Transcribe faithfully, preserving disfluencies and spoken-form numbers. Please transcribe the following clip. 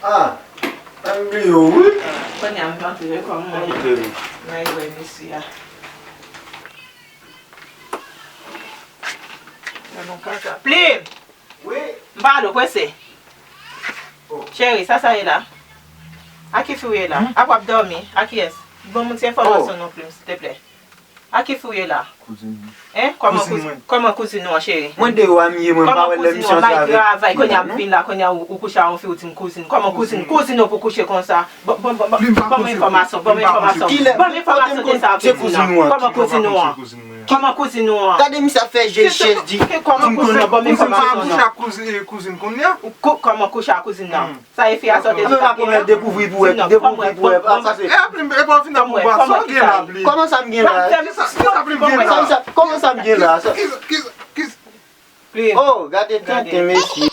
Ah, m bliye w, wi. Kounye a m panse, wi, kòman mwen wè mesye a. Gad yon kaka. Plim! Wi. M pa lo prese. Oh. Cheri, sa sa ye la? A ki fi w ye la? A w ap dòmi? A kiyès? Ban m ti enfòmasyon non, Plim, silteplè. A ki fi w ye la? Kouzin mwen. Hein? Kòman kouzin mwen. Kòman kouzin nou an, cheri? Mwen deyò a m ye, mwen pa wè lè misye antre avèk. Kòman kouzin nou an? May travay, kounye a m vin la, kounye a ou, ou kouche a yon fi, ou di m kouzin. Kòman kouzin? Kouzin ou pou kouche konsa? Ban, ban, ban, ban, ban m enfòmasyon, ban m enfòmasyon. Ban m enfòmasyon de sa, kouzin nan. Kòman kouzin nou an? Kòman kouzin nou an? Gade misye ap fè je chèz di. Kòman kouzin nan? Ban m enfòmasyon nan. Kouche ak kouzin, eh, kouzin kounye a? Kòman kouche ak kouzin nan? Sa e fi a sòti. Anben, pa pwoblèm, dekouvri pou wè, dekouvri pou wè. Ah, sa se. E Plim, e pa w fin ap pou ba, sa w gen la, Plim? Kòman sa m gen la? Kisa, kisa Plim gen la? Kòman sa m gen la? Kisa, kisa, kisa? Oh, gade tenten, mesye.